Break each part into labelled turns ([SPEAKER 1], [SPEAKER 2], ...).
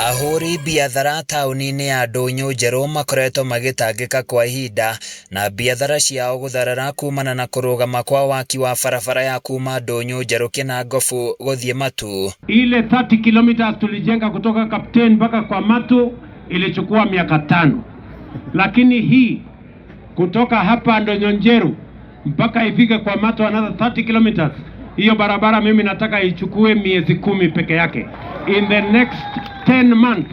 [SPEAKER 1] Ahũri biathara taũni-inĩ ya Ndũnyũ Njerũ makoretwo magĩtangĩka kwa ihinda na biathara ciao gũtharara kumana na kũrũgama kwa waki wa barabara ya kuma Ndũnyũ Njerũ Kĩnangobu gũthiĩ Matu.
[SPEAKER 2] Ile 30 kilometers tulijenga kutoka Kapten mpaka kwa Matu ilichukua miaka 5, lakini hii kutoka hapa Ndonyo Njeru mpaka ifike kwa Matu another 30 kilometers, hiyo barabara mimi nataka ichukue miezi 10 peke yake. In the next 10 months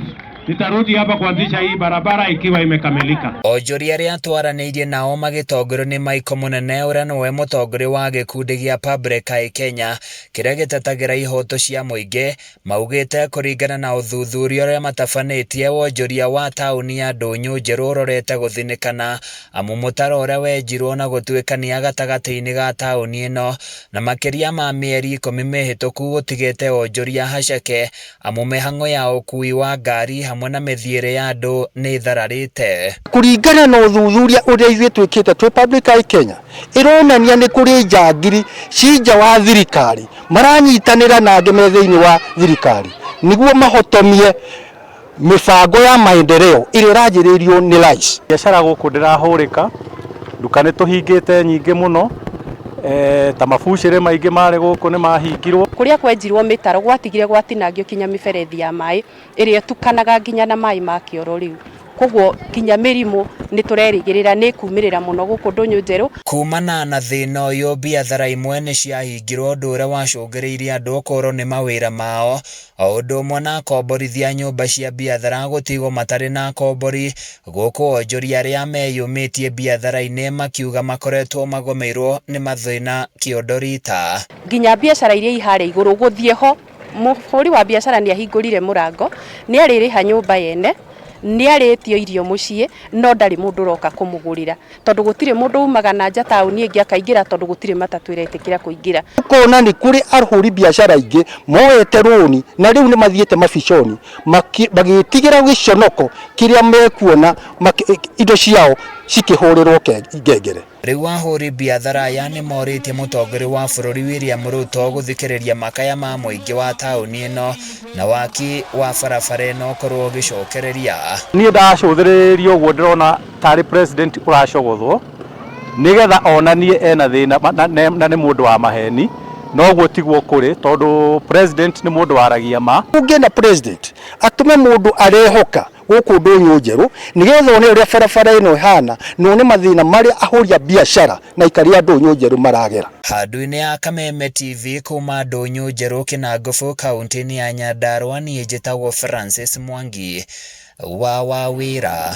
[SPEAKER 2] nitarudi hapa kuanzisha hii barabara ikiwa imekamilika.
[SPEAKER 1] Onjoria arĩa twaranĩirie nao magĩtongorio nĩ Michael Mũnene ũrĩa nĩwe mũtongoria wa gĩkundi gĩa Public Eye Kenya kĩrĩa gĩtetagĩra ihoto cia mũingĩ maugĩte kũringana na ũthuthuria ũrĩa matabanĩtie wonjoria wa taũni ya Ndũnyũ Njerũ ũrorete gũthinĩkana amu mũtaro ũrĩa wenjirwo na gũtuĩkania gatagatĩ-inĩ ga taũni ĩno na makĩria ma mĩeri 10 mĩhĩtũku gũtigĩte onjoria haceke amu mĩhang'o ya ũkui wa ngari hamwe na mĩthiĩre ya andũ nĩ ĩthararĩte.
[SPEAKER 3] Kũringana na ũthuthuria ũrĩa ithuĩ twĩkĩte twĩ Public Eye Kenya ĩronania nĩ kũrĩ njangiri ci nja wa thirikari maranyitanĩra na angĩ me thĩinĩ wa thirikari nĩguo mahotomie mĩbango ya maendeleo ĩrĩa ĩranjĩrĩirio nĩ rais.
[SPEAKER 4] Biacara gũkũ ndĩrahũrĩka, nduka nĩ tũhingĩte nyingĩ mũno, ta mabucĩrĩ maingĩ marĩ gũkũ nĩ mahingirwo.
[SPEAKER 5] Kũrĩa kwenjirwo mĩtaro gwatigire gwatinangio kinya mĩberethi ya maĩ ĩrĩa ĩtukanaga nginya na maĩ ma kĩoro rĩu. Koguo nginya mĩrimũ nĩ tũrerĩgĩrĩra nĩ kumĩrĩra mũno gũkũ Ndũnyũ Njerũ.
[SPEAKER 1] Kumana na thĩna ũyũ biathara imwe nĩ ciahingirwo ũndũ ũrĩa wacũngĩrĩirie andũ kũrwo nĩ mawĩra mao o ũndũ ũmwe na akomborithia nyũmba cia biathara gũtigwo matarĩ na akombori gũkũ onjoria arĩa meyũmĩtie biathara-inĩ makiuga makoretwo magomeirwo nĩ mathĩna kĩondo rita.
[SPEAKER 5] Nginya biacara iria iharĩa igũrũ gũthiĩ ho mũhũri wa biacara nĩ ahingũrire mũrango nĩ arĩrĩha nyũmba yene nĩ arĩtio irio mũciĩ no ndarĩ mũndũ ũroka kũmũgũrĩra tondũ gũtirĩ mũndũ umaga na nja taũni ĩngĩ akaingĩra tondũ gũtirĩ matatũ ĩretĩkĩra kũingĩra.
[SPEAKER 3] Ũkona nĩ kũrĩ ahũri biacara aingĩ moete rũni na rĩu nĩ mathiĩte mabiconi magĩtigĩra gĩconoko kĩrĩa mekuona indo ciao cikĩhũrĩrwo ngengere.
[SPEAKER 1] Rĩu ahũri biathara aya nĩ morĩtie mũtongoria wa bũrũri William Ruto gũthikĩrĩria makaya ma mũingĩ wa taũni ĩno na waki wa barabara ĩno ũkorwo ũgĩcokereria.
[SPEAKER 4] Niĩ ndacũthĩrĩria ũguo ndĩrona tarĩ president ũracogothwo nĩgetha onanie ena thĩna na nĩ mũndũ wa maheni, noguo tiguo kũrĩ tondũ president nĩ mũndũ waragia ma.
[SPEAKER 3] Ũngĩenda president atũme mũndũ arehoka gũkũ Ndũnyũ Njerũ nĩgetha one ũrĩa barabara ĩno ĩhana na one mathĩna marĩa ahũri a biacara na aikari a Ndũnyũ Njerũ maragera.
[SPEAKER 1] Handũ-inĩ ya Kameme TV kuma Ndũnyũ Njerũ Kĩnangobu kaunti-inĩ ya Nyandarua niĩ njĩtagwo Francis Mwangi wa Wawĩra.